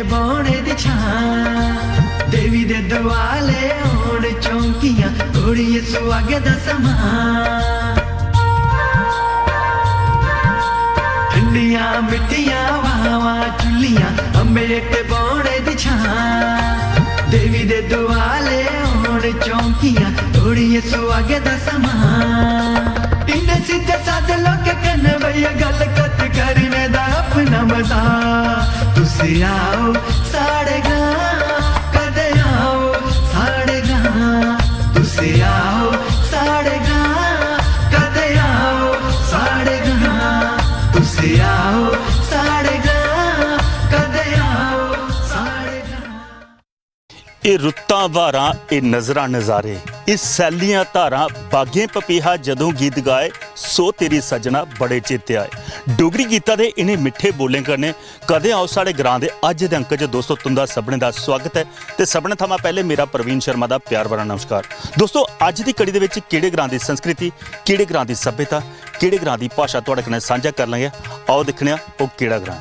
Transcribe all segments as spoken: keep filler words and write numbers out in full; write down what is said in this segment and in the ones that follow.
बौह्ने दी छां। देवी दे दुआले होन चौंकियां, घोड़िये सुहागे दा समां। ठंडियां मिट्ठियां हवावां झुल्लियां, अम्बें हेठ बौह्ने दी छां। देवी दे दुआले होन चौंकियां, घोड़िये सुहागे दा समां। इन्ने सिद्धे सादे लोकें कन्नै बेहियै गल्ल कत्थ करने दा अपना मजा। तुस आओ साढ़े ग्रां, कदे आओ साढ़े ग्रां। तुस आओ साढ़े ग्रां, कदे आओ साढ़े ग्रां। तुस आओ साढ़े ग्रां, कदे आओ साढ़े ग्रां। एह् रुत्तां ब्हारां, एह् नजरां नजारे, एह् सैल्लियां धारां, बागें पपीहा जदूं गीत गाए, सो तेरी सज्जना बड़े चेते आए। डोगरी गीता दे इ'नें मिट्ठे बोलें कन्नै कदें आओ साढ़े ग्रां दे अज्ज दे अंक च दोस्तो तुं'दा सभनें दा सुआगत ऐ ते सभनें थमां पैह्ले मेरा प्रवीण शर्मा दा प्यार भरा नमस्कार। दोस्तो, अज्ज दी कड़ी दे बिच केह्ड़े ग्रां दी संस्कृति, केह्ड़े ग्रां दी सभ्यता, केह्ड़े ग्रां दी भाशा थुआढ़े कन्नै सांझा करी लैंगे। आओ दिक्खने आं ओह् केह्ड़ा ग्रां ऐ।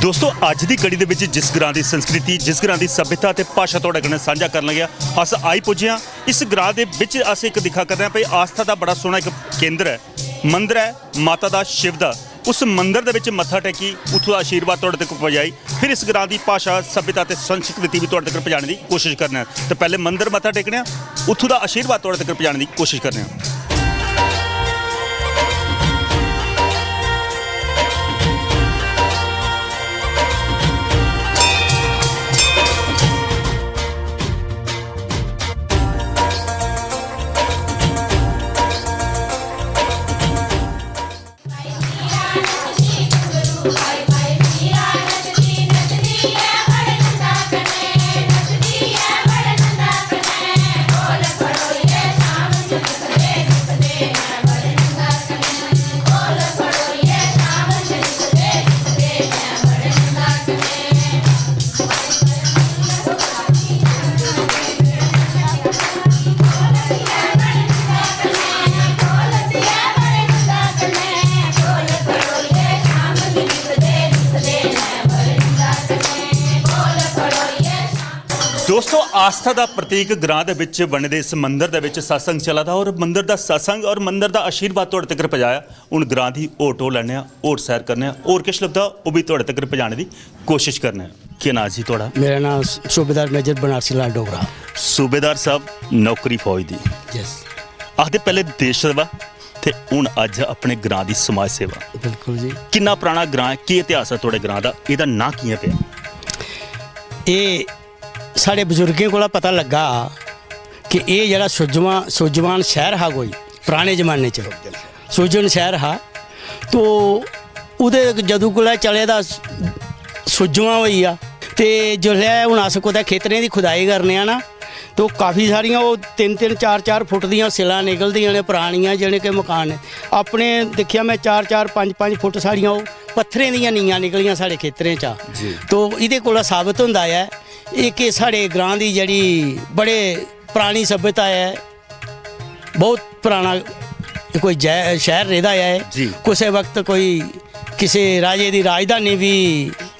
दोस्तो, अज्ज दी कड़ी दे बिच जिस ग्रां दी संस्कृति, जिस ग्रां दी सभ्यता ते भाशा थुआढ़े कन्नै सांझा करन लगेआ, अस आई पुज्जे आं। इस ग्रां दे बिच अस इक दिक्खा करने आं भई आस्था दा बड़ा सोह्ना इक केंद्र ऐ, मंदर ऐ माता दा, शिव दा। उस मंदर दे बिच मत्था टेकी, उत्थूं दा आशीर्वाद थुआढ़े तक पजाई, फिर इस ग्रां दी भाशा, सभ्यता ते संस्कृति बी थुआढ़े तक पजाने दी कोशिश करने आं। ते पैह्ले मंदर मत्था टेकने आं, उत्थूं दा आशीर्वाद थुआढ़े तक पजाने दी कोशिश करने आं। दोस्तो, आस्था दा प्रतीक ग्रां दे बिच बने दे इस मंदर दे बिच सत्संग चला दा और मंदर दा सत्संग और मंदर दा आशीर्वाद थुआढ़े तगर पजाया। हून ग्रां दी होर टोह् लैने आं, होर सैर करने आं, होर किश लभदा ओह् बी थुआढ़े तगर पजाने दी कोशिश करने आं। केह् नांऽ जी थुआढ़ा? मेरा नांऽ सूबेदार मेजर बनारसी लाल डोगरा। सूबेदार साहब, नौकरी फौज दी। यस। आखदे पैह्ले देश सेवा ते हून अज्ज अपने ग्रां दी समाज सेवा। बिल्कुल जी। किन्ना पराना ग्रां ऐ, केह् इतिहास ऐ थुआढ़े ग्रां दा? एह्दा नांऽ कि'यां पेआ? एह् साढ़े बजुर्गें कोला पता लग्गा कि एह् जेह्ड़ा सुजमा-, सुजमान शैह्र हा कोई पराने जमाने च, सुजन शैह्र हा, तो ओह्दे जदूं कोला चले दा सुजमा होई गेआ। ते जिसलै हून अस कुतै खेतरें दी खुदाई करने आं ना, तो काफी सारियां ओह् तिन्न तिन्न चार चार फुट दियां सिलां निकलदियां न परानियां, जेह्ड़े कि मकान न। अपने दिक्खेआ में, चार चार पंज पंज फुट साढ़ियां ओह् पत्थरें दियां नीआं निकलियां साढ़े खेतरें चा। जी। तो एह्दे कोला साबत होंदा ऐ एह् कि साढ़े ग्रां दी जेह्ड़ी बड़े परानी सभ्यता ऐ, बहुत पराना कोई जै-, शैह्र रेह्दा ऐ। जी। कुसै वक्त कोई किसे राजे दी राजधानी बी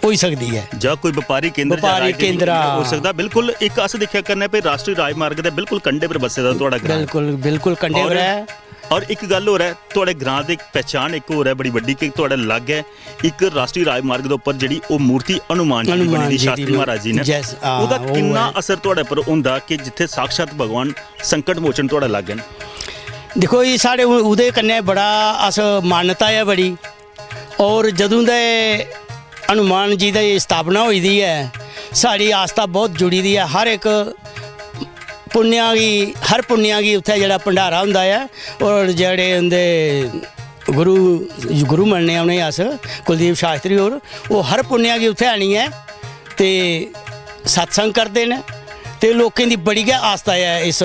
होई सकदी ऐ। जां कोई बपारी केंद्र जां बपारी राजधानी केंद्र, होई सकदा। बिल्कुल, इक अस दिक्खेआ करने पे राश्ट्री राजमार्ग दे बिल्कुल कंढे पर बस्से दा थुआढ़ा ग्रां। बिल्कुल, बिल्कुल कंढे और पर ऐ। और इक गल्ल होर ऐ, थुआढ़े ग्रां दी इक पहचान इक होर ऐ बड़ी बड्डी, कि थुआढ़े लागै इक राश्ट्री राजमार्ग दे उप्पर जेह्ड़ी ओह् मूर्ति हनुमान जी दी बनी हनुमान दी जी दी शास्त्री मू-, महाराज जी ने, जैस-, हां, ओह्दा ओह् किन्ना ऐ। असर थुआढ़े पर होंदा कि जित्थै साक्षात भगवान संकट मोचन थुआढ़े लागै न? दिक्खो, एह् साढ़े उ-, ओह्दे कन्नै बड़ा अस मान्यता ऐ बड़ी। और जदूं दे हनुमान जी दी स्थापना होई दी ऐ, साढ़ी आस्था बहुत जुड़ी दी ऐ। हर इक पुण्या गी, हर पुण्या गी उत्थै जेह्ड़ा भंडारा होंदा ऐ, और जेह्ड़े उं'दे गुरु गुरु मन्नने आं उ'नेंगी अस, कुलदीप शास्त्री होर। ओह् हर पुन्नेआ गी उत्थै आनियै ते सत्संग करदे न ते लोकें दी बड़ी गै आस्था ऐ इस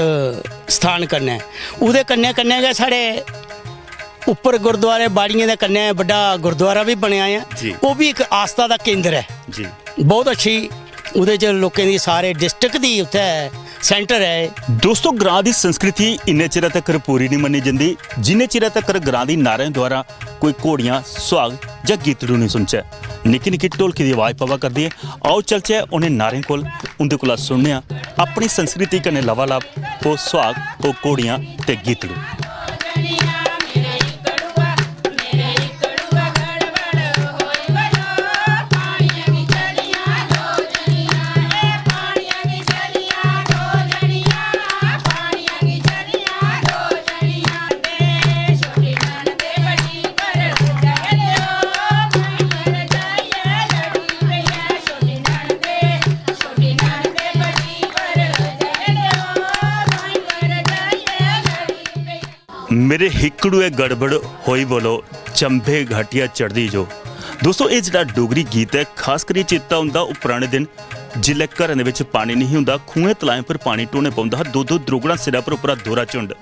स्थान कन्नै। ओह्दे कन्नै कन्नै गै साढ़े उप्पर गुरुद्वारे बाड़ियें दे कन्नै बड्डा गुरुद्वारा बी बनेआ ऐ। जी। ओह् बी इक आस्था दा केंद्र ऐ। जी। बहुत अच्छी, ओह्दे च लोकें दी, सारे डिस्ट्रिक्ट दी उत्थै सेंटर ऐ। दोस्तो, ग्रां दी संस्कृति इन्ने चिरै तक्कर पूरी निं मन्नी जंदी, जिन्ने चिरै तक्कर ग्रां दी नारें द्वारा कोई घोड़ियां, सुहाग जां गीतड़ू निं सुनचै। निक्की निक्की ढोलकी दी आवाज पवा करदी ऐ। आओ, चलचै उ'नें नारें कोल, उं'दे कोला सुनने आं अपनी संस्कृति कन्नै लवालाप, ओह् सुहाग, ओह् घोड़ियां ते गीतड़ू। मेरे हिकड़ुए गड़बड़ होई बोलो, चंबे घाटिया चढ़दी जो। दोस्तो, एह् जेह्ड़ा डोगरी गीत ऐ, खास करियै चेता औंदा ओह् पराने दिन, जिसलै घरें दे बिच पानी नेईं होंदा, खूहें तलाएं पर पानी ढोने पौंदा हा, दो दो द्रोगड़ां सिरै पर, उप्परा दोरा झुंड।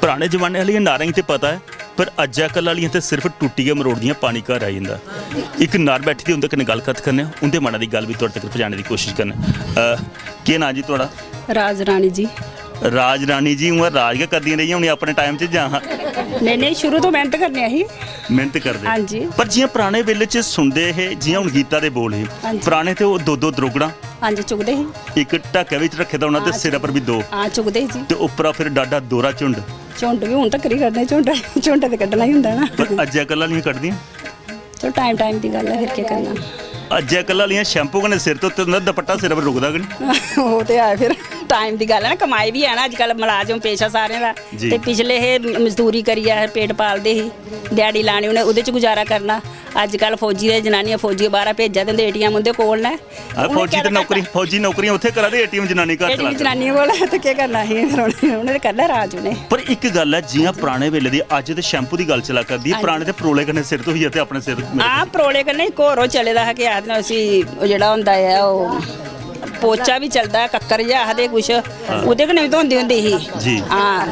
पराने जमाने आह्लियां नारां गी ते पता ऐ, पर अज्जै कल्ल आह्लियां ते सिर्फ टुट्टी गै मरोड़दियां, पानी घर आई जंदा। इक नार बैठी दी, उं'दे कन्नै गल्ल कत्थ करने आं, उं'दे मनै दी गल्ल बी थुआढ़े तगर पजाने दी कोशश करने आं। अ, केह् नांऽ जी थुआढ़ा? राज रानी जी। राज रानी जी, उ'आं राज गै करदियां रेहियां होनियां अपने टाइम च जां? नेईं, नेईं, शुरू तो मेहनत करने अहीं। मेहनत करदे। हां जी। पर जि'यां पराने बेल्ले च सुनदे हे, जि'यां हून गीता दे बोल हे, हां जी। पराने ते ओह् दो दो द्रोगड़ां। हां जी, चुकदे हे। इक ढाकै बिच रक्खे दा होना ते हां, सिरै पर बी दो। हां, चुकदे हे जी। ते उप्परा फिर डाडा दोरा झुंड। झुंड बी हून तक्कर ही कड्ढने, झुंड, झुंड ते कड्ढना ही होंदा ना। पर अज्जै कल्ल आह्लियां कड्ढदियां? चलो, टाइम, टाइम दी गल्ल ऐ, फिर केह् करना। अज्जै कल्ल आह्लियां शैम्पू कन्नै सिर धोते दा होंदा, दपट्टा सिरै पर रुकदा गै निं। ओह् ते है, फिर टाइम दी गल्ल ऐ ना, कमाई बी है ना, अज्जकल मलाजम पेशा सारें दा। जी। ते पिछले हे मजदूरी करियै पेट पालदे हे, ध्याड़ी लानी उ'नें, ओह्दे च गुजारा करना। अज्जकल फौजी दे जनानियां, फौजी बाह्रा भेजा दे होंदे, एटीएम उं'दे कोल न। आ, उ'नें फौजी क्या ते नौकरी, करना? फौजी नौकरियां उत्थै करा दे, एटीएम जनानी घर एटीएम चला दी। जनानियें कोल ते केह् करना ही, फिर उ'नें, उ'नें ते करना राज उ'नें। पर इक गल्ल ऐ, जि'यां पराने बेल्ले दी, अज्ज ते शैम्पू दी गल्ल चला करदी, हां जी। पराने ते परोले कन्नै सिर धोइयै ते अपने सिर मेरे हां, परोले कन्नै इक होर ओह् चले दा हा, केह् आखदे न उसी, ओह् जेह्ड़ा होंदा ऐ, ओह् पोचा बी चलदा, कक्कर जेहा आखदे कुछ, हां। ओह्दे कन्नै बी धोंदी होंदी ही। जी। हां,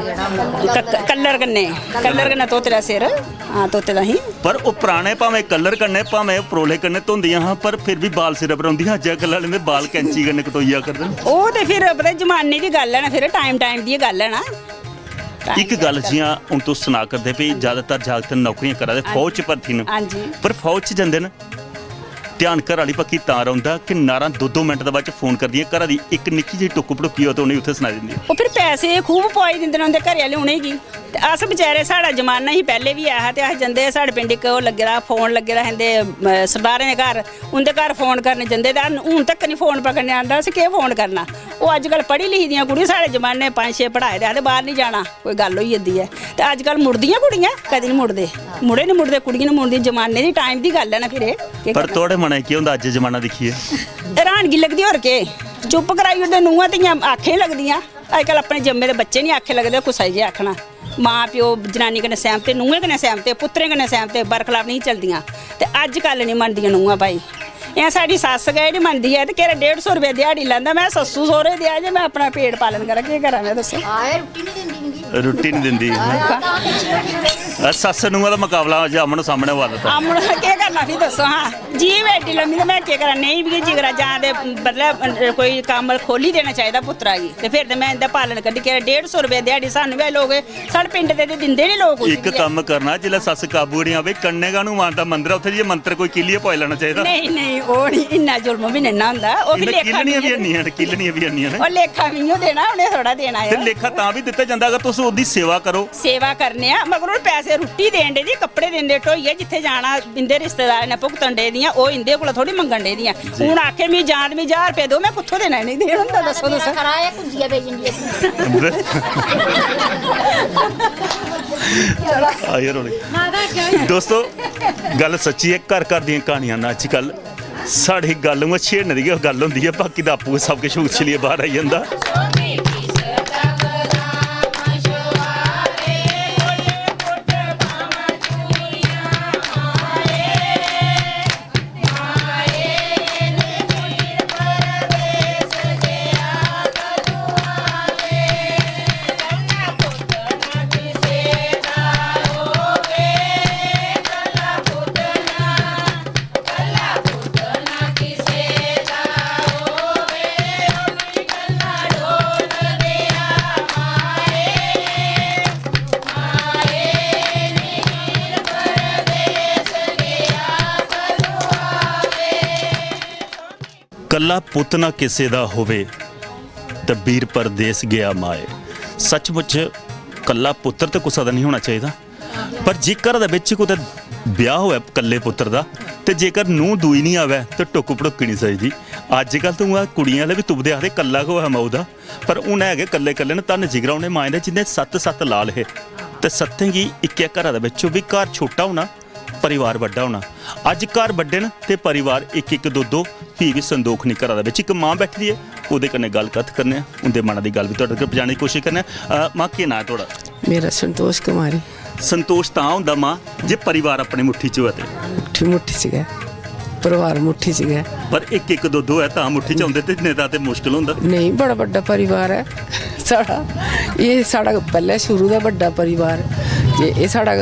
कक्क-, कलर कन्नै, कलर कन्नै धोते दा सिर। हां, धोते दा ही। पर ओह् पराने भामें कलर कन्नै, भामें परोले कन्नै धोंदियां हां, पर फिर बी बाल सिरै पर औंदे हे। अज्जै कल्लै आह्लें दे बाल कैंची कन्नै कटोइयै करदे न। ओह् ते फिर, पता, जमाने दी गल्ल ऐ ना, फिर टाइम, टाइम दी गै गल्ल ऐ ना। टाइम इक गल्ल, जि'यां हून तुस सना करदे, भी जैदातर जागत नौकरियां करा दे, हां। फौज च भरथी न। हां जी। पर फौज च जंदे न, ध्यान घरै आह्ली पक्खी तां रौंह्दा कि नारां दो दो मिंट दे बाद च फोन करदियां, घरै दी इक निक्की जेही टुक्क भटुक्की होऐ ते उ'नेंगी उत्थै सनाई दिंदियां। ओह् फिर पैसे खूब पोआई दिंदे न उं'दे घरै आह्ले उ'नेंगी। ते अस बेचारे, साढ़ा जमाना ही पैह्लें बी ऐ हा, ते अस जंदे हे, साढ़े पिंड इक ओह् लग्गे दा हा, फोन लग्गे दा हा इं'दे, अ, सरदारें दे घर, उं'दे घर फोन करन जंदे, ते हून तक निं फोन पकड़ने आंदा, असें केह् फोन करना? ओह् अज्जकल पढ़ी लिखी दियां कुड़ियां, साढ़े जमाने पंज छे पढ़ाए दे, आखदे बाह्र निं जाना, कोई गल्ल होई जंदी ऐ। ते अज्जकल मुड़दियां कुड़ियां, कदें निं मुड़दे, मुड़े निं मुड़दे, कुड़ियां निं मुड़दियां, जमाने दी, टाइम दी गल्ल ऐ ना फिर एह्। केह् पर करना? थुआढ़े मनै च केह् होंदा अज्ज जमाना दिक्खियै? हैरानगी लगदी, होर केह्? चुप्प कराई ओड़दे, नूंहां धियां आक्खें निं लगदियां। अज्जकल अपने जम्मे दे बच्चे निं आक्खे लगदे, कुसै जे आखना। मां प्यो जनानी कन्नै सैह्मत, नूहें कन्नै सैह्मत, पुत्तरें कन्नै सैह्मत, बरखलाफ नेईं चलदियां। ते अज्जकल निं मनदियां नूहां भाई। एह् साढ़ी सस्स गै निं मनदी ऐ ते केह्ड़ा डेढ़ सौ रपेआ ध्याड़ी लैंदा। में सस्सू सौह्रे देआ जे में अपना पेट पालन करां, केह् करां में दस्सो? आए, रुट्टी निं दिंदी मिगी। रुट्टी निं दिंदी। आया, तां पिच्छें लग्गी रौंह्दी। अ, सस्स नूहां दा मकाबला अज्ज आमनो सामनै होआ दा। आमनो, केह् करना फ्ही दस्सो हां? जीभ एड्डी लम्मी ते में केह् करां? नेईं मिगी जिगरा जां ते मतलब कोई कम्म खोह्ल्ली देना चाहिदा पुत्तरा गी। ते फिर ते में इं'दा पालन करदी। केह् डेढ़ सौ रपेआ ध्याड़ी सानूं बी लोक, साढ़े पिंड दे ते दिंदे निं लोक कुछ इक बी। कम्म करना, जिसलै सस्स काबू निं आवे, कन्नै गै हनुमान दा मंदर ऐ, उत्थै जाइयै मंत्र कोई किल्लियै पोआई लैना चाहिदा। नेईं, नेईं, ओह् निं, इन्ना जुल्म बी नेईं ना होंदा। ओह् बी इन्ना लेखा किल्लनियां बी मिगी हैन्नियां न, किल्लनियां बी हैन्नियां न। ओह् लेखा मिगी देना, उ'नें थोह्ड़ा देना ते ऐ। लेखा तां बी दित्ता जंदा अगर तुस ओह्दी सेवा करो। सेवा करने आं, मगर हून पैसे रुट्टी देन डे, कपड़े देन डे, ढोइयै जित्थै जाना, इं'दे रिश्तेदारें ने भुगतन डे दियां, ओह् इं'दे कोला थोह्ड़ी मंगन डे दियां। जी। हून आखे, "मी जान, मी ज्हार रपेआ देओ, में कुत्थों देना इ'नेंगी?" देन होंदा, दस्सो तुस। कराया कुंजिया पेई जंदी ऐ। अंदर। आइए रोले। दोस्तो, गल्ल सच्ची ऐ, घर घर दियां क्हानियां न अज्जकल। साढ़ी गल्ल उ'आं छेड़ने दी गै गल्ल होंदी ऐ, बाकी दा आपूं गै सब किश उछलियै बाह्र आई जंदा। कल्ला पुत्त ना किसे दा होवे, ते बीर परदेस गेआ माए। सचमुच कल्ला पुत्तर ते कुसै दा निं होना चाहिदा, पर जे घरा दे बिच कुतै ब्याह् होऐ कल्ले पुत्तर दा, ते जेकर नूंह् दूई निं आवै ते टुक्क भड़ुक्की निं सजदी। अज्जकल ते उ'आं कुड़ियें आह्ले बी तुपदे, आखदे कल्ला गै होऐ माऊ दा, पर हून है गै कल्ले कल्ले न। धन्न जिगरा उ'नें माएं दा जिं'दे सत्त सत्त लाल हे, ते सत्तें गी इक्कै घरा दे बिच, ओह् बी घर छोटा होना, परिवार बड्डा होना। अज्ज घर बड्डे न ते परिवार इक इक दो दो, फ्ही बी संदोख निं घरा दे बिच। इक मां बैठी दी ऐ, ओह्दे कन्नै गल्ल कत्थ करने आं, उं'दे मना दी गल्ल बी थुआढ़े तगर पजाने दी कोशश करने आं। अ, मां, केह् नांऽ ऐ थुआढ़ा? मेरा संतोष कुमारी। संतोश तां होंदा मां, जे परिवार अपनी मुट्ठी च होऐ ते। मुट्ठी, मुट्ठी च गै, परिवार मुट्ठी च गै। पर इक इक दो दो ऐ तां मुट्ठी च औंदे, ते नेईं तां ते मुश्कल होंदा। नेईं, बड़ा बड्डा परिवार ऐ साढ़ा। एह् साढ़ा पैह्लें शुरू दा बड्डा परिवार, जे एह् साढ़ा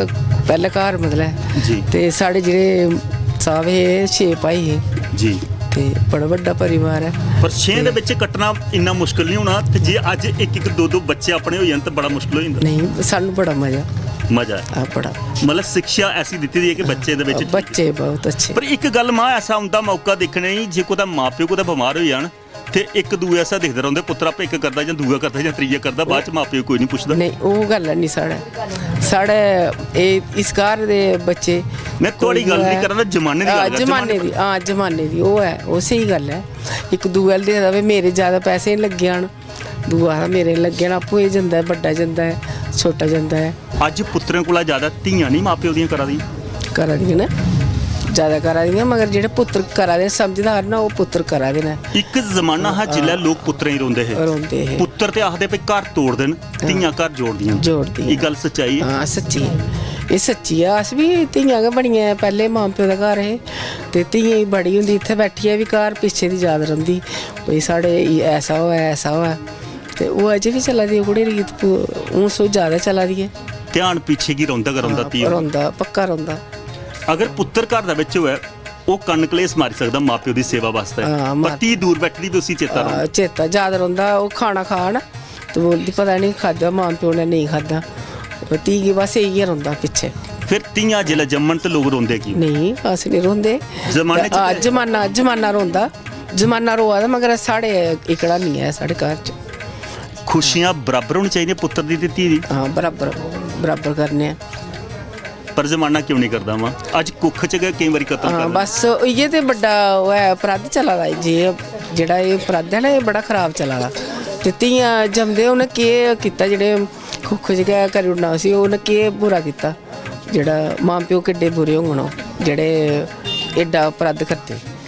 पैह्ला घर मतलब ऐ। जी। ते साढ़े जेह्ड़े साह्ब हे, छे भाई हे। जी। ते बड़ा बड्डा परिवार ऐ। पर छें दे ते बिच कट्टना इन्ना मुश्कल निं होना, ते जे अज्ज इक इक दो दो बच्चे अपने होई जान ते बड़ा मुश्कल होई जंदा। नेईं, सानूं बड़ा मजा। मजा ऐ। आ, बड़ा। मतलब शिक्षा ऐसी दित्ती दी ऐ कि बच्चे दे बिच ठीक ऐ। बच्चे बहुत अच्छे। पर इक गल्ल मां, ऐसा औंदा मौका दिक्खने गी, जे कुतै मां प्यो कुतै बमार होई जान, ते इक दूए आस्तै दिखदे रौंह्दे, पुत्तर आपे इक करदा जां दूआ करदा जां त्रीया करदा, बाद च मां प्यो गी कोई निं पुछदा। नेईं, ओह् गल्ल है निं साढ़े। साढ़े एह् इस घर दे बच्चे, में थुआढ़ी कोई गल्ल निं ऐ। करा दा, जमाने दी हां, गल्ल करा, जमाने जमाने दी, हां, जमाने दी ओह् ऐ, ओह् स्हेई गल्ल ऐ। इक दूए आह्ले दिखदा, "भाई, मेरे जैदा पैसे निं लग्गी जान।" दूआ आखदा, "मेरे निं लग्गी जान।" आपूं एह् जंदा ऐ, बड्डा जंदा ऐ, छोटा जंदा ऐ। अज्ज पुत्तरें कोला जैदा धियां निं मां प्यो दियां करा दियां? करा दियां न, जैदा करा दियां, मगर जेह्ड़े पुत्तर करा दे न, समझदार न, ओह् पुत्तर करा दे न। इक जमाना हा जिसलै लोक पुत्तरें गी रोंदे हे। रोंदे हे। पुत्तर ते आखदे भई घर तोड़दे न, हां। धियां घर जोड़दियां न। जोड़दियां। एह् गल्ल सच्चाई ऐ? हां, सच्ची ऐ। एह् सच्ची ऐ। अस बी धियां गै बनियै पैह्ले मां प्यो दे घर हे, ते धियें गी बड़ी होंदी, इत्थै बैठियै बी घर पिच्छे दी याद रौंह्दी, भई साढ़े ऐसा होऐ, ऐसा होऐ। ते ओह् अजें बी चला दी, ओह्कड़ी रीत पू-, हून सो जैदा चला दी ऐ। ध्यान पिच्छे गी रौंह्दा गै रौंह्दा, हां, धी होर। रौंह्दा, पक्का रौंह्दा। अगर पुत्तर घर दे बिच होऐ, ओह् कन्न कलेस मारी सकदा मां प्यो दी सेवा बास्तै, हां, पर मार- धी दूर बैठी दी बी उसी चेता रौंह्दा। हां, चेता याद रौंह्दा। ओह् खाना खान ते बोलदी, "पता निं खाद्धा मां प्यो ने, नेईं खाद्धा।" पर धी गी बस इ'यै रौंह्दा पिच्छे। फिर धियां जिसलै जम्मन ते लोक रोंदे की? नेईं, अस निं रोंदे। जमाने च हां, ते जमाना, जमाना रोंदा। जमाना रोआ दा, मगर साढ़े एह्कड़ा निं ऐ साढ़े घर च। खुशियां बराबर होनी चाहिदियां पुत्तर दी ते धी दी। हां, बराबर, बराबर करने आं। पर जमाना क्यों निं करदा मां? अज्ज कुक्ख च गै केईं बारी कत्ल हां, करदे। बस इ'यै ते बड्डा ओह् ऐ, अपराध चला दा, जे जेह्ड़ा एह् अपराध ऐ ना, एह् बड़ा खराब चला दा। ते धियां जमदे उ'नें केह् कीता, जेह्ड़े कुक्ख च गै करी ओड़ना उसी, उ'नें केह् बुरा कीता? जेह्ड़ा मां प्यो किड्डे बुरे होङन ओह्, जेह्ड़े एड्डा अपराध करदे।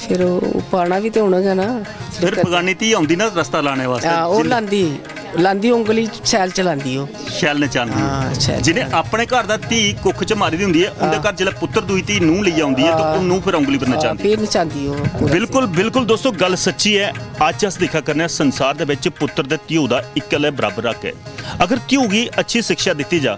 फिर ओह् पाना बी ते उ'नें गै ना। फिर बगानी धी औंदी ना रस्ता लाने बास्तै, हां, ओह् जिंद- लांदी, लांदी उंगली शैल चलांदी ओह्। शैल नचांदी। हां, शैल जि'नें चलांदी। अपने घर दा धी कुक्ख च मारी दी होंदी ऐ, उं'दे हां। घर जिसलै पुत्तर दूई धी नूंह् लेइयै औंदी ऐ, ते हां। ओह् नूंह् फिर उंगली पर हां, नचांदी। फिर नचांदी ओह् पूरा। बिल्कुल, बिल्कुल दोस्तो, गल्ल सच्ची ऐ। अज्ज अस दिक्खा करने आं, संसार दे बिच पुत्तर ते धियू दा इक्कै बराबर हक ऐ। अगर धियू गी अच्छी शिक्षा दित्ती जा,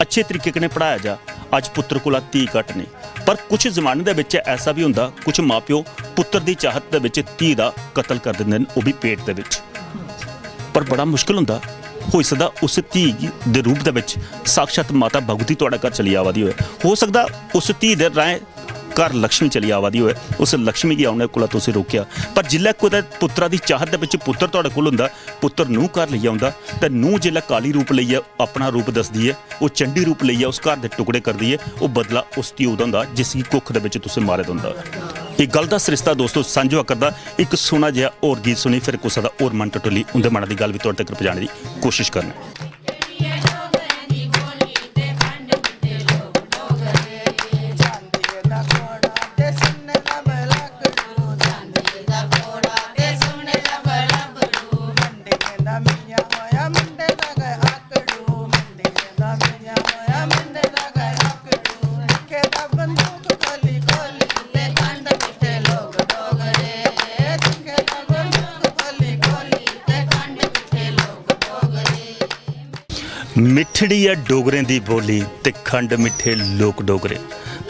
अच्छे तरीके कन्नै पढ़ाया जा, अज्ज पुत्तर कोला धी घट्ट नेईं। पर कुछ जमाने दे बिच ऐसा बी होंदा, कुछ मां प्यो पुत्तर दी चाहत दे बिच धी दा कत्ल कर दिंदे न, ओह् बी पेट दे बिच। पर बड़ा मुश्कल होंदा, होई सकदा उस धी गी, दे रूप दे बिच साक्षात माता भगवती थुआढ़े घर चली आवा दी होऐ। हो सकदा उस धी दे राहें घर लक्ष्मी चली आवा दी होऐ, उस लक्ष्मी गी औने कोला तुसें रोकेआ। पर जिसलै कुतै पुत्तरा दी चाहत दे बिच पुत्तर थुआढ़े कोल होंदा, पुत्तर नूंह् घर लेई औंदा, ते नूंह् जिसलै काली रूप लेइयै अपना रूप दसदी ऐ, ओह् चंडी रूप लेइयै उस घर दे टुकड़े करदी ऐ, ओह् बदला उस धियू दा होंदा जिसगी कुक्ख दे बिच तुसें मारे दा होंदा। एह् गल्ल दा सरिस्ता दोस्तो सांझा करदा। इक सोह्ना जेहा होर गीत सुनी, फिर कुसै दा होर मन टटोली उं'दे मनै दी गल्ल बी थुआढ़े तगर पजाने दी कोशश करने। मिट्ठड़ी ऐ डोगरें दी बोली ते खंड मिट्ठे लोक डोगरे।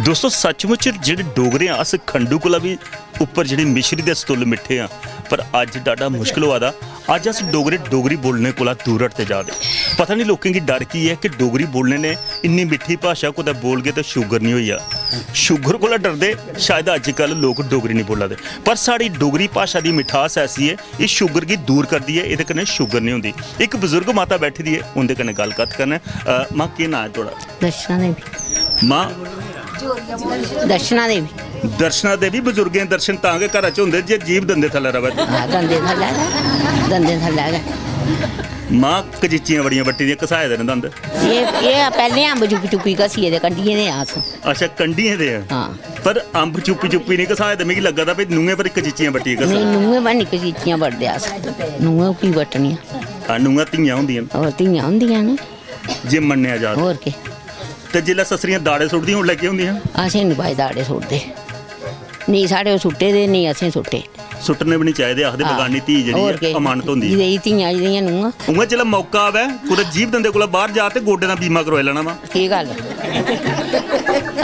दोस्तो, सचमुच जेह्ड़े डोगरे आं, अस खंडू कोला बी उप्पर जेह्ड़ी मिश्री दे सतुल्ल मिट्ठे आं, पर अज्ज डाढा मुश्कल होआ दा। अज्ज अस डोगरे डोगरी बोलने कोला दूर हटदे जा दे। पता नहीं लोकें गी डर की ऐ कि डोगरी बोलने ने इन्नी मिट्ठी भाशा कुतै बोलगे ते शुगर नहीं होई जा। शुगर कोला डरदे शायद अज्जकल लोक डोगरी नहीं बोला दे, पर साढ़ी डोगरी भाशा दी मिठास ऐसी ऐ, एह् शुगर गी दूर करदी ऐ, एह्दे कन्नै शुगर नहीं होंदी। इक बजुर्ग माता बैठी दी ऐ, उं'दे कन्नै गल्ल कत्थ करना ऐ। अ, मां, केह् नांऽ ऐ थुआढ़ा? दर्शना देवी। मां? दर्शना देवी। दर्शना देवी, बजुर्गें दर्शन तां गै घरा च होंदे जे जीभ दंदे थल्लै र'वै ते। हां, दंदे थल्लै गै, दंदे थल्लै गै। मां, कचीचियां बड़ियां बट्टी दियां, घसाए दे न दंद। एह्, एह् पैह्लें अम्ब चुप्पी चुप्पी घसियै ते कंढियें दे अस। अच्छा, कंढियें दे आ? हां। पर अम्ब चुप्पी चुप्पी निं घसाए ते मिगी लग्गा दा भई नूहें पर कचीचियां बट्टियै घसा। नेईं, नूहें पर निं कचीचियां बट्टदे अस। नूहें की बट्टनियां? हां, नूहां धियां होंदियां न। होर धियां होंदियां न। जे मन्नेआ जा। होर केह्? ते जिसलै सस्सरियां दाड़े सुट्टदियां, उसलै केह् होंदियां? असें निं भाई दाड़े सुट्टदे। नेईं साढ़े ओह् सुट्टे दे, नेईं असें सुट्टे। सुट्टने बी निं चाहिदे, आखदे हां। बगानी धी जेह्ड़ी होर ऐ, केह्? अमानत होंदी ऐ। जेह्दी धियां, जेह्दियां नूहां। उ'आं जिसलै मौका आवै, कुतै जीभ दंदे कोला बाह्र जा ते गोड्डें दा बीमा करोआई लैना वा। केह् गल्ल?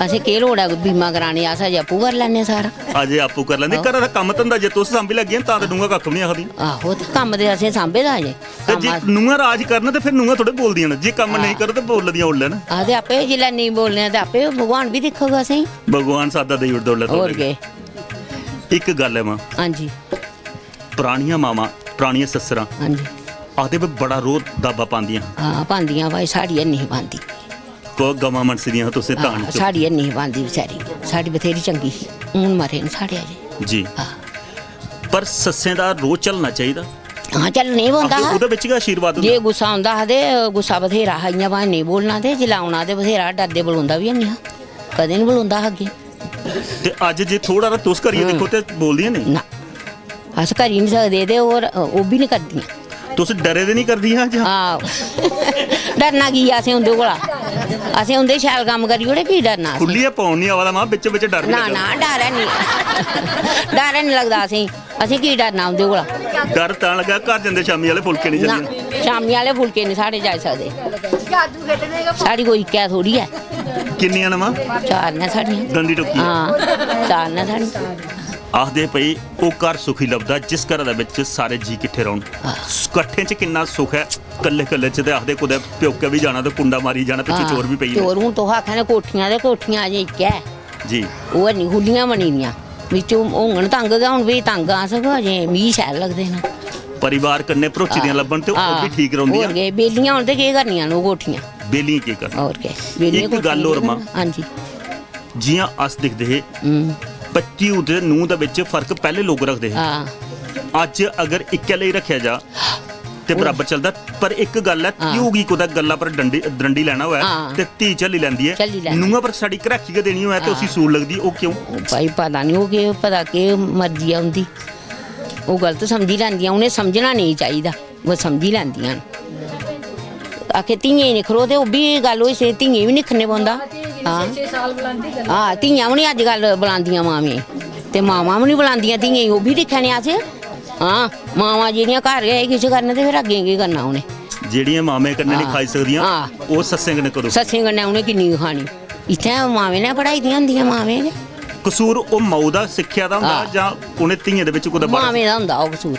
असें केह् लोड़ ऐ बीमा कराने, अस अजें आपूं करी लैन्ने सारा। अजें आपूं करी लैंदे। आहो। घरा दा कम्म धंदा जे तुस सांभी लैगियां, तां ते नूहां कक्ख बी निं आखदियां। आहो, ते कम्म ते असें सांभे दा अजें। ते जे कम्म अस नूहां राज करन ते फिर नूहां थोड़े बोलदियां न, जे कम्म हां। नेईं करो ते बोलदियां उल्लै न। आखदे आपें जिसलै नेईं बोलने आं ते आपें भगवान बी दिक्खग असेंगी। भगवान सादा देई ओड़दा उल्लै होर थोड़े। केह्? इक गल्ल ऐ मां, हां जी। परानियां मावां, परानियां सस्सरां हां जी। आखदे भी बड़ा रोह् दाबा पांदियां। हां, पांदियां भाई, साढ़ी हैनी ही पांदी। को गवां मनसदियां हियां तुसें हां, तान च? साढ़ी हैनी ही पांदी बेचारी, साढ़ी बथेरी चंगी ही, हून मरे न साढ़े अजें। जी। हां। पर सस्सें दा रोह् झल्लना चाहिदा। हां, झल्लने गै पौंदा आखदे हा। ओह्दे बिच गै आशीर्वाद होंदा। जे गुस्सा औंदा हा ते गुस्सा बथेरा हा, इ'यां भाएं नेईं बोलना, ते जिसलै औना ते बथेरा डरदे बलोंदा बी हैनी हा, कदें निं बलोंदा हा अग्गें। ते अज्ज जे थोह्ड़ा हारा तुस करियै हां। दिक्खो ते बोलदियां नेईं? ना, अस करी निं सकदे ते होर ओह् बी निं करदियां। तुस डरे दे निं करदियां जां? हां, डरना की असें उं'दे कोला? असें उं'दे शैल कम्म करी ओड़े, की डरना असें? खु'ल्लियै पौन निं आवा दा मां, बिच बिच डर बी ना, लगदा। ना, डर है निं, डर है निं लगदा असेंगी। असें की डरना उं'दे कोला? डर तां लग्गा, घर जंदे शामी आह्ले फुलके निं ना, चलदे। शामी आह्ले फुलके निं साढ़े जाई सकदे। साढ़ी कोई इक्कै थोड़ी ऐ। किन्नियां न मां? चार न साढ़ियां। दंदी टुक्की। हां, चार न साढ़ियां। आखदे भई ओह् घर सुखी लभदा जिस घरै दे बिच सारे जी किट्ठे रौह्न। हां। कट्ठे च किन्ना सुख ऐ, कल्ले कल्ले च ते आखदे कुतै प्योकै बी जाना ते कुंडा मारी जाना, पिच्छे हां, चोर बी पेई जाना। चोर हून तुस आखा ने कोठियां ते कोठियां अजें इक्कै। जी। ओह् हैनी खु'ल्लियां बनी दियां। बिच्चों होङन तंग गै, हून भी तंग आं अस, पर अजें मिगी शैल लगदे न। परिवार कन्नै भरोची दियां हां। लब्भन ते ओह् हां। बी ठीक रौंह्दियां। होर केह्, बेलियां होन ते केह् करनियां न ओह् कोठियां? बेलियां केह् करना? होर केह्, बेलियां इक गल्ल कोठियां होर केह् मां। करना? हां जी। जि'यां अस दिखदे हे, हम्म। पति ते नूंह् दे बिच फर्क पैह्ले लोक रखदे हे। हां। अज्ज अगर इक्कै लेई रक्खेआ जा, ते बराबर चलदा। पर इक गल्ल ऐ, हां। घ्यो गी कुतै गल्ला पर डंडी, द्रंडी लैना होऐ हां। ते धी झल्ली लैंदी ऐ। झल्ली लैंदी। नूंहा पर छड़ी घराखी गै देनी होऐ ते उसी हां। सूल लगदी, ओह् क्यों? भाई, पता निं ओह् केह्, पता केह् मर्जी ऐ उं'दी। ओह् गलत समझी लैंदियां, उ'नें समझना नेईं चाहिदा, ओह् समझी लैंदियां न। आखै धियें गी निक्खरो ते ओह् बी गल्ल होई सकदी, धियें गी बी निक्खरने पौंदा। हां। हां, धियां बी निं अजकल्ल बलांदियां मावें गी, ते मावां बी निं बलांदियां धियें गी, ओह् बी दिक्खा ने अस। हां, मावां जेह्ड़ियां घर गै एह् किश करन ते फिर अग्गें केह् करना उ'नें? जेह्ड़ियां मामें कन्नै निं हां। खाई सकदियां, हां। ओह् सस्सें कन्नै कदूं? सस्सें कन्नै उ'नें किन्नी खानी? इत्थै मावें ने पढ़ाई दियां होंदियां मावें गै। कसूर ओह् माऊ दा सिक्खेआ दा होंदा हां। जां उ'नें धियें दे बिच कुतै बड़ा मावें दा होंदा ओह् कसूर।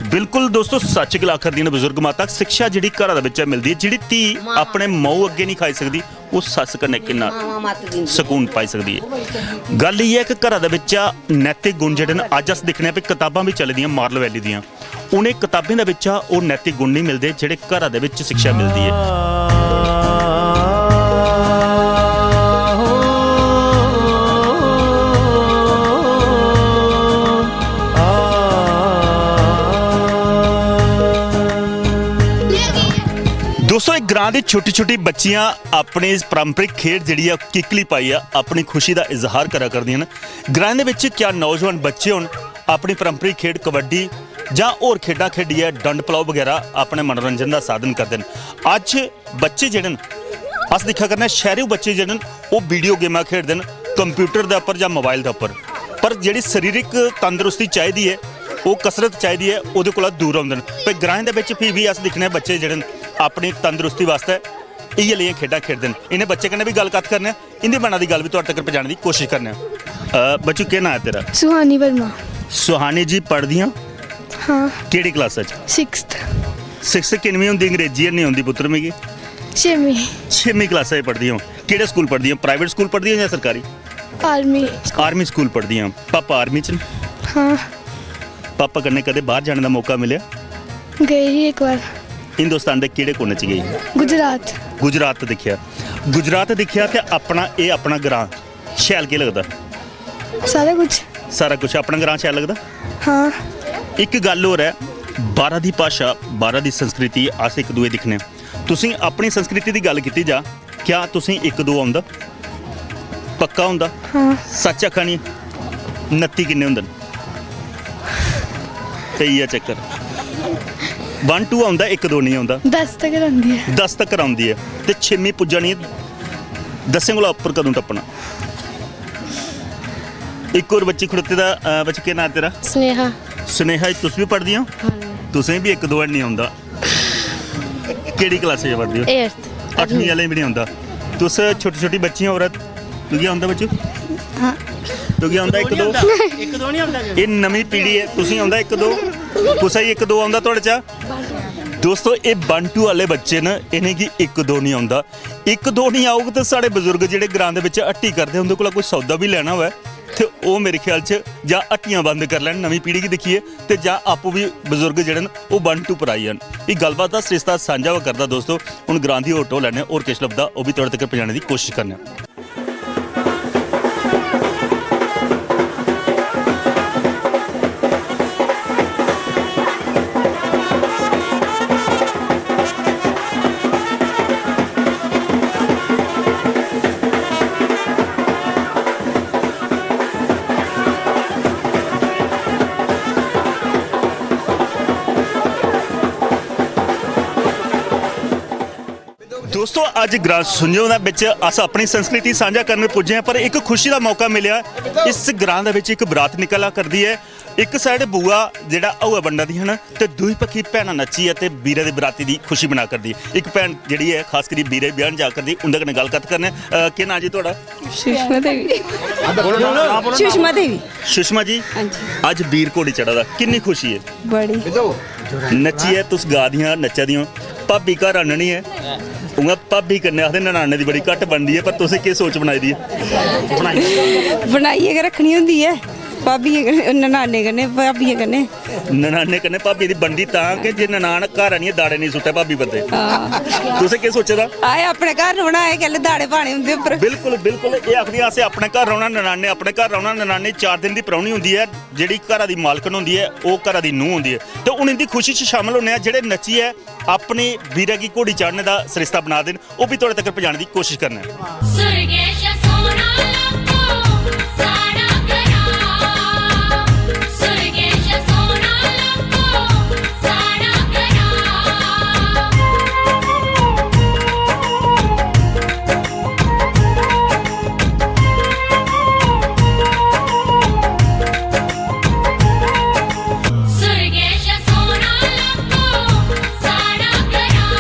बिल्कुल दोस्तो, सच्च गला करदियां न बजुर्ग माता, शिक्षा जेह्ड़ी घरा दे बिच्चा मिलदी ऐ, जेह्ड़ी धी मां। अपने माऊ अग्गें निं खाई सकदी, ओह् सस्स कन्नै किन्ना मावां मत दिंदियां। सकून पाई सकदी ऐ। गल्ल इ'यै ऐ कि घरा दे बिच्चा नैतिक गुण जेह्ड़े न, अज्ज अस दिक्खने आं कि कताबां बी चली दियां moral value दियां, उ'नें कताबें दे बिच्चा ओह् नैतिक गुण निं मिलदे जेह्ड़े घरा दे बिच्च शिक्षा मिलदी ऐ। दोस्तो, इक ग्रां दी छोटी छोटी बच्चियां अपनी पारंपरिक खेड जेह्ड़ी ऐ, किक्ली पाइयै अपनी खुशी दा इजहार करा करदियां न। ग्राएं दे बिच क्या नौजवान बच्चे होन, अपनी पारंपरिक खेड कबड्डी जां होर खेडां खेढियै डंड पलाओ बगैरा अपने मनोरंजन दा साधन करदे न। अज्ज बच्चे जेह्ड़े न, अस दिक्खा करने आं, शैह्रू बच्चे जेह्ड़े न, ओह् वीडियो गेमां खेढदे न, कंप्यूटर दे उप्पर जां मोबाइल दे उप्पर। पर जेह्ड़ी सरीरक तंदरुस्ती चाहिदी ऐ, ओह् कसरत चाहिदी ऐ, ओह्दे कोला दूर रौंह्दे न। पर ग्राएं दे बिच फ्ही बी अस दिक्खने आं, बच्चे जेह्ड़े न, अपनी तंदरुस्ती बास्तै इ'यै लेइयां खेढां खेढदे न। इ'नें बच्चें कन्नै बी गल्ल कत्थ करने आं, इं'दी मना दी गल्ल बी तुआढ़े तगर पजाने दी कोशश करने आं। अ, बच्चू, केह् नांऽ ऐ तेरा? सुहानी वर्मा। सुहानी जी पढ़दियां? हाँ। केह्ड़ी क्लासा च? सिक्स्थ। सिक्स्थ किन्नवीं होंदी? अंग्रेजी हैनी औंदी पुत्तर मिगी। छेमीं। छेमीं क्लासा च पढ़दी ओ। केह्ड़े स्कूल पढ़दी ओ? प्राइवेट स्कूल पढ़दी ओ जां सरकारी? आर्मी। आर्मी स्कूल पढ़दी ओ। पापा आर्मी च न? हाँ। पापा कन्नै कदें बाह्र जाने दा मौका मिलेआ? गए ही इक बार। हिंदुस्तान दे केह्ड़े कोने च गए ही? गुजरात। गुजरात दिक्खेआ। गुजरात दिक्खेआ ते अपना, एह् अपना ग्रांऽ शैल केह् लगदा? सारा कुछ। सारा कुछ। अपना ग्रांऽ शैल लगदा? हाँ। इक गल्ल होर ऐ, बाह्रा दी भाशा, बाह्रा दी संस्कृति अस इक दूए दिक्खने आं। तुसें अपनी संस्कृति दी गल्ल कीती जा, क्या तुसें इक दो औंदा? पक्का औंदा? हाँ। सच्च आखा नी? नत्ती किन्ने होंदे न? ते इ'यै चक्कर। वन टू औंदा, इक दो निं औंदा। दस तगर औंदी ऐ। दस तगर औंदी ऐ। ते छेमीं पुज्जा निं, दस्सें कोला उप्पर कदूं टप्पना? इक होर बच्ची खड़ोते दा, अ, बच्ची, केह् नांऽ तेरा? स्नेहा। स्नेहा, तुस बी पढ़दी ओ? हाँ जी। तुसें बी इक दो हैनी औंदा। केह्ड़ी क्लासै च पढ़दे ओ? एट्थ। अठमीं आह्लें गी बी निं औंदा। तुस छोटी-छोटी बच्चियां, औरत, तुगी औंदा बच्चू? हाँ। तुगी औंदा इक दो? इक दो निं औंदा। एह् नमीं पीढ़ी ऐ, तुसें औंदा इक दो? कुसै गी इक दो औंदा थुआढ़े चा? दोस्तो, एह् वन टू आह्ले बच्चे न, इ'नेंगी इक दो निं औंदा। इक दो निं औग ते साढ़े बजुर्ग जेह्ड़े ग्रांऽ दे बिच्च हट्टी करदे, उं'दे कोला कोई सौदा बी लैना होऐ ते ओह् मेरे ख्याल च जां हट्टियां बंद करी लैन नमीं पीढ़ी गी दिक्खियै, ते जां आपूं बी बजुर्ग जेह्ड़े न, ओह् वन टू पर आई जान। एह् गल्लबात दा सरिस्ता सांझा होआ करदा दोस्तो। हून ग्रांऽ दी होर ढो लैने, होर किश लभदा, ओह् बी थुआढ़े तगर पजाने दी कोशश करने आं। दोस्तो, अज्ज ग्रां सुंजो दे बिच अस अपनी संस्कृति सांझा करने पुज्जे आं, पर इक खुशी दा मौका मिलेआ। इस ग्रां दे बिच इक बरात निकला करदी ऐ। इक साइड बुआ जेह्ड़ा हवा बंडा दियां न ते दूई पक्खी भैनां नच्चियै ते बीरै दी बराती दी खुशी मना करदी। इक भैन जेह्ड़ी ऐ, खास करियै बीरै ब्याह्न जा करदी, उं'दे कन्नै गल्ल कत्थ करने। अ, केह् नांऽ जी थुआढ़ा? सुषमा देवी। बोलो ना, बोलो ना। सुषमा देवी। सुषमा जी, हां जी। अज्ज बीर घोड़ी चढ़ा दा, किन्नी खुशी ऐ? बड़ी। नच्चियै तुस गा दियां, नच्चा दियां, भाबी घर आह्ननी ऐ। उ'आं भाबी कन्नै आखदे ननाने दी बड़ी घट्ट बनदी ऐ, पर तुसें केह् सोच बनाई दी ऐ? बनाइयै गै रक्खनी होंदी ऐ भाबियें कन्नै, ननाने कन्नै, भाबियें कन्नै। ननाने कन्नै भाबियें दी बनदी तां कि जे ननान घर आनियै दाड़े नेईं सुट्टै भाबी बंदे। हां। तुसें केह् सोचे दा? आए अपने घर रौह्ना, आए कैल्ले दाड़े पाने उं'दे उप्पर? बिल्कुल, बिल्कुल। एह् आखदियां असें अपने घर रौह्ना, ननाने अपने घर रौह्ना, ननाने चार दिन दी परौह्नी होंदी ऐ, जेह्ड़ी घरा दी मालकन होंदी ऐ, ओह् घरा दी नूंह् होंदी ऐ। ते हून इं'दी खुशी च शामल होने आं, जेह्ड़े नच्चियै अपने बीरै गी घोड़ी चाढ़ने दा सरिस्ता बना दे न, ओह् बी थुआढ़े तगर पजाने दी कोशश करने आं। सुरगेश सोना लब्भो, साढ़ा घरा। सुरगेश सोना लब्भो, साढ़ा घरा। सुरगेश सोना लब्भो, साढ़ा घरा।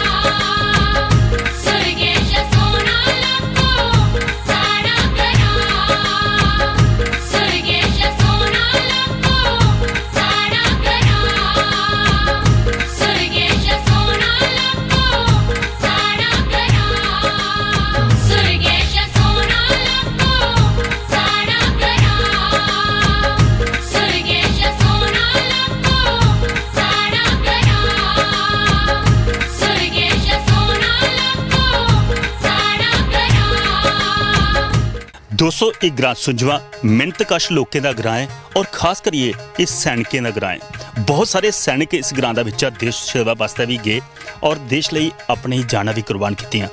सुरगेश सोना लब्भो, साढ़ा घरा। सुरगेश सोना लब्भो, साढ़ा घरा। सुरगेश सोना लब्भो, साढ़ा घरा। सुरगेश सोना लब्भो, साढ़ा घरा। सुरगेश सोना लब्भो, साढ़ा घरा। सुरगेश सोना लब्भो, साढ़ा घरा। दोस्तों, एह् ग्रां सुंजवा मेहनतकश लोकें दा ग्रां ऐ और खास करियै एह् सैनिकें दा ग्रां ऐ। बहुत सारे सैनिक इस ग्रां दा बिच्चा देश सेवा बास्तै बी गे और देश लेई अपनी जानां बी कुर्बान कीतियां।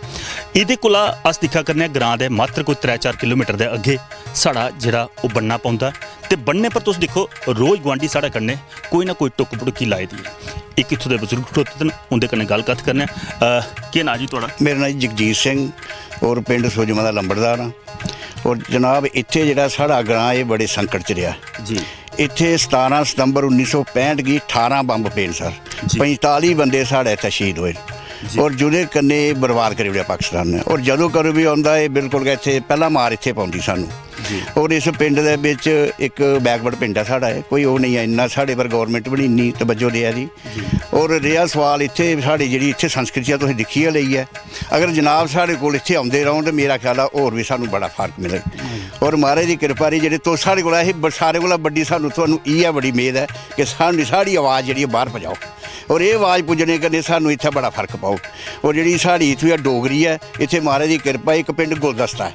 एह्दे कोला अस दिक्खा करने आं, ग्रां दे मात्र कोई त्रै चार किलोमीटर दे अग्गें साढ़ा जेह्ड़ा ओह् बन्ना पौंदा ऐ। ते बन्ने पर तुस दिक्खो, रोज गुआंढी साढ़े कन्नै कोई ना कोई टुक्क भडुक्की लाई दी ऐ। इक इत्थूं दे बजुर्ग खड़ोते दे न, उं'दे कन्नै गल्ल कत्थ करने आं। अ, केह् नांऽ जी थुआढ़ा? मेरा नांऽ जगजीत सिंह और पिंड सुजमा दा लंबड़दार आं। और जनाब, इत्थै जेह्ड़ा साढ़ा ग्रांऽ, एह् बड़े संकट च रेहा। जी। इत्थै सतारां सितंबर उन्नी सौ पैंह्ट गी ठारां बम्ब पे न सर। जी। पंजताली बंदे साढ़े इत्थै शहीद होए न। जी। और जेह्दे कन्नै बर्बाद करी ओड़ेआ पाकिस्तान ने। और जदूं कदूं बी औंदा, एह् बिल्कुल गै इत्थै पैह्ला मार इत्थै पौंदी सानूं। और इस पिंड दे बिच इक बैकवर्ड पिंड ऐ साढ़ा, एह् कोई ओह् नेईं ऐ, इन्ना साढ़े पर गौरमेंट बी नेईं इन्नी तवज्जो देआ दी। और रेहा सोआल इत्थै साढ़ी जेह्ड़ी इत्थै संस्कृति ऐ, तुसें दिक्खी गै लेई ऐ। अगर जनाब साढ़े कोल इत्थै औंदे रौह्न ते मेरा ख्याल ऐ होर बी सानूं बड़ा फर्क मिलग। और महाराज दी किरपा री जेह्ड़े तुस साढ़े कोला, असें ब- सारें कोला बड्डी सानूं, तुहानूं इ'यै बड़ी मेद ऐ कि सानूं साढ़ी आवाज़ जेह्ड़ी ऐ बाह्र पजाओ। और एह् आवाज़ पुज्जने कन्नै सानूं इत्थै बड़ा फर्क पौग। और जेह्ड़ी साढ़ी इत्थूं दा डोगरी ऐ, इत्थै महाराज दी किरपा, इक पिंड गुलदस्ता ऐ,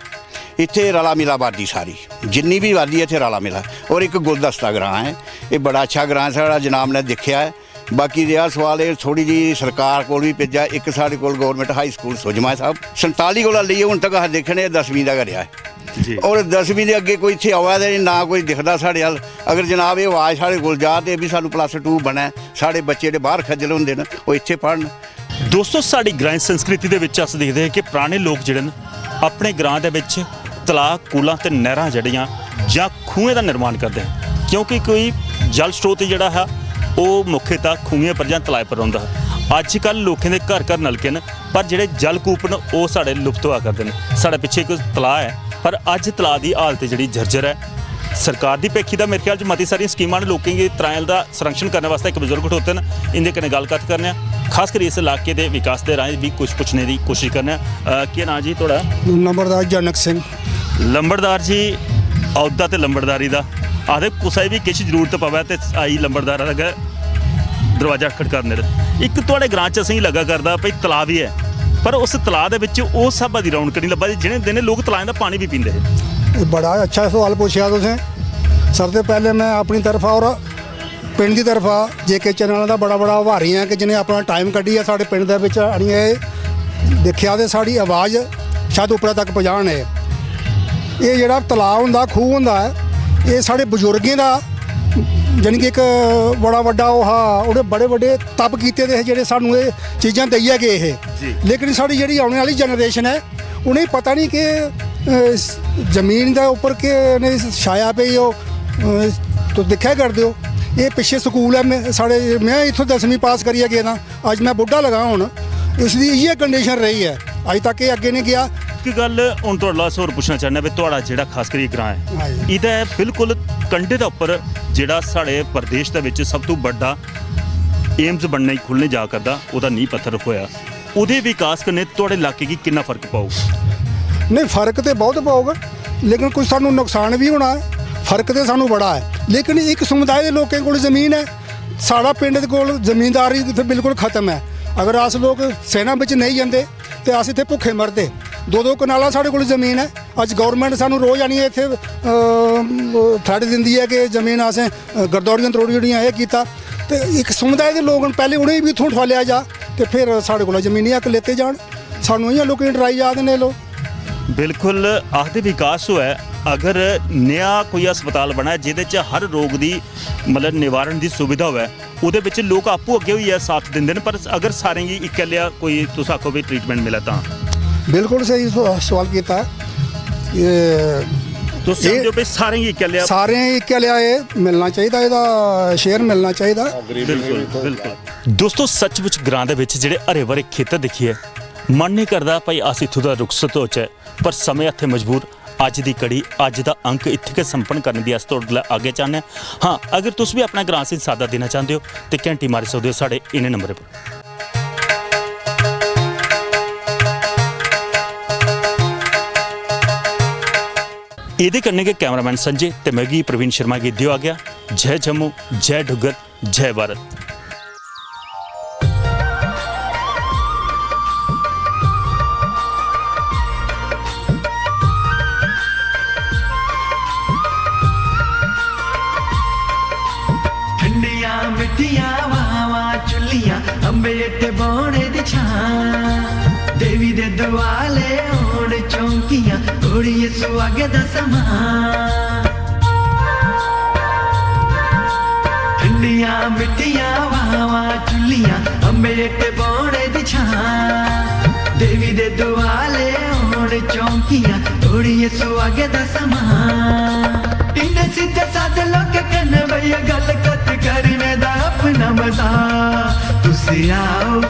इत्थै रला मिला आबादी सारी, जिन्नी बी आबादी ऐ इत्थै रला मिला। और इक गुलदस्ता ग्रांऽ ऐ, एह् बड़ा अच्छा ग्रांऽ ऐ, साढ़ा जनाब ने दिक्खेआ ऐ। बाकी रेहा सोआल, एह् थोह्ड़ी जेही सरकार कोल बी भेजा, इक साढ़े कोल गौरमेंट हाई स्कूल सुजमा ऐ साहब, संताली कोला लेइयै हून तक अस दिक्खने दसमीं दा गै रेहा ऐ। और दसमीं दे अग्गें कोई इत्थै आवै ते ना कोई दिखदा साढ़े अल। अगर जनाब एह् आवाज़ साढ़े कोल जा ते एह् बी सानूं प्लस टू बनै, साढ़े बच्चे जेह्ड़े बाह्र खज्जल होंदे न, ओह् इत्थै पढ़न। दोस्तो, साढ़ी ग्रांई संस्कृति दे बिच अस दिखदे हे कि पराने लोक जेह्ड़े न, अपने ग्रां दे बिच तलाऽ, कूलां ते नैह्‌रां जेह्ड़ियां जां खूहें दा निर्माण करदे हे, क्योंकि कोई जल स्रोत जेह्ड़ा हा, ओह् मुख्यतः खूहें पर जां तलाऽ पर रौंह्‌दा हा। अज्जकल लोकें दे घर घर नलके न, पर जेह्ड़े जलकूप न, ओह् साढ़े लुप्त होआ करदे न। साढ़े पिच्छे इक तलाऽ ऐ, पर अज्ज तलाऽ दी हालत जेह्ड़ी जर्जर ऐ। सरकार दी पेखी दा मेरे ख्याल च मती सारियां स्कीमां न लोकें गी तलाएं दा संरक्षण करने वास्तै। इक बजुर्ग खड़ोते न, इं'दे कन्नै गल्ल कत्थ करने आं। खास करियै इस इलाके दे विकास दे राहें बी कुछ पुच्छने दी कोशिश करने आं। अ, केह् नांऽ जी थुआढ़ा? नंबरदार जनक सिंह। लंबड़दार जी, औह्दा ते लंबड़दारी दा आखदे कुसै बी किश जरूरत पवै ते आई लंबड़दारा दा गै दरवाजा खटकांदे न। इक थुआढ़े ग्रां च असेंगी लग्गा करदा भई तलाऽ बी ऐ, पर उस तलाऽ दे बिच उस स्हाबै दी रौनक निं लब्भा दी जि'नें दिनें लोक तलाएं दा पानी बी पींदे हे। एह् बड़ा अच्छा सोआल पुच्छेआ तुसें। सब तों पैह्लें में अपनी तरफा और पिंड दी तरफा जे के चैनल दा बड़ा बड़ा आभारी आं कि जि'नें अपना टाइम कड्ढियै साढ़े पिंड दे बिच आनियै एह् दिक्खेआ ते साढ़ी अवाज शायद उप्परै तक पजान एह्। एह् जेह्ड़ा तलाऽ होंदा, खूह् होंदा ऐ, एह् साढ़े बजुर्गें दा, जानी कि इक बड़ा बड्डा ओह् हा, उ'नें बड़े बड्डे तप कीते दे हे जेह्ड़े सानूं एह् चीजां देइयै गे हे। लेकिन साढ़ी जेह्ड़ी औने आह्ली जनरेशन ऐ, उ'नेंगी पता निं कि अ, इस जमीन दे उप्पर केह् इ'नें छाया पेई ओह्, अ, तुस दिक्खा करदे ओ। एह् पिच्छे स्कूल ऐ, में साढ़े में इत्थूं दसमीं पास करियै गेदा, अज्ज में बुड्ढा लगा हून। इसदी इ'यै कंडीशन रेही ऐ, अज्ज तक एह् अग्गें निं गेआ। इक गल्ल हून थुआढ़े कोला अस होर पुच्छना चाह्न्ने आं भई थुआढ़ा जेह्ड़ा खास करियै ग्रांऽ ऐ, हां जी। एह्दा बिल्कुल कंढे दे उप्पर जेह्ड़ा साढ़े प्रदेश दे बिच सब तों बड्डा एम्स बनने खु'ल्लने जा करदा, ओह्दा नींह् पत्थर रखोआ, ओह्दे विकास कन्नै थुआढ़े इलाके गी किन्ना फर्क पौग? नेईं, फर्क ते बहुत पौग, लेकिन कुछ सानूं नुकसान बी होना ऐ। फर्क ते सानूं बड़ा ऐ, लेकिन इक समुदाय दे लोकें कोल जमीन ऐ। साढ़ा पिंड दे कोल जमीनदारी इत्थै बिल्कुल खत्म ऐ। अगर अस लोक सेना बिच नेईं जंदे ते अस इत्थै भुक्खे मरदे। दो दो कनालां साढ़े कोल जमीन ऐ। अज्ज गौरमेंट सानूं रोज आनियै इत्थै थ्रेट दिंदी ऐ कि जमीन असें, अ, गरदौरियां त्रोड़ी ओड़ियां, एह् कीता। ते इक समुदाय दे लोक न, पैह्लें उ'नेंगी बी इत्थूं ठुआलेआ जा ते फिर साढ़े कोला जमीनी हक लेते जान। सानूं इ'यां लोकें गी डराई जा दे न एह् लोक। बिल्कुल, आखदे विकास होऐ, अगर नेहा कोई अस्पताल बनै जेह्दे च हर रोग दी, मतलब, निवारण दी सुविधा होऐ, ओह्दे बिच लोक आपूं अग्गें होइयै साथ दिंदे न, पर अगर सारें गी इक्कै लेआ कोई, तुस आखो, भी ट्रीटमेंट मिलै तां? बिल्कुल स्हेई सो- सोआल कीता। एह् तुस चांह्दे ओ भई सारें गी इक्कै लेआ? सारें गी इक्कै लेआ एह् मिलना चाहिदा, एह्दा शेयर मिलना चाहिदा। बिल्कुल, बिल्कुल। दोस्तो, सचमुच ग्रां दे बिच जेह्ड़े हरे भरे खेतर दिक्खियै मन नेईं करदा भई अस इत्थूं दा रुखसत होचै, पर समें हत्थें मजबूर। अज्ज दी कड़ी, अज्ज दा अंक इत्थें गै संपन्न करने दी अस थुआढ़े कोला आज्ञा चाह्न्ने आं। हां, अगर तुस बी अपना ग्रां असेंगी सादा देना चांह्दे ओ ते घैंटी मारी सकदे ओ साढ़े इ'नें नंबरें पर। एह्दे कन्नै गै कैमरामैन संजय ते मिगी प्रवीण शर्मा गी देओ आज्ञा। जय जम्मू, जय डुग्गर, जय भारत। ठंडियां मिट्ठियां वावां चुल्लियां, अम्बे हेठ बौह्ने दी छां। देवी दे दुआले होन चौंकियां, कुड़िये सुहागे दा समां। ठंडियां मिट्ठियां वावां चुल्लियां, अम्बे हेठ बौह्ने दी छां। देवी दे दुआले होन चौंकियां, कुड़िये सुहागे दा समां। इन्ने सिद्धे सादे लोकें कन्नै बेहियै गल्ल कत्थ करने दा अपना मजा। तुस आओ,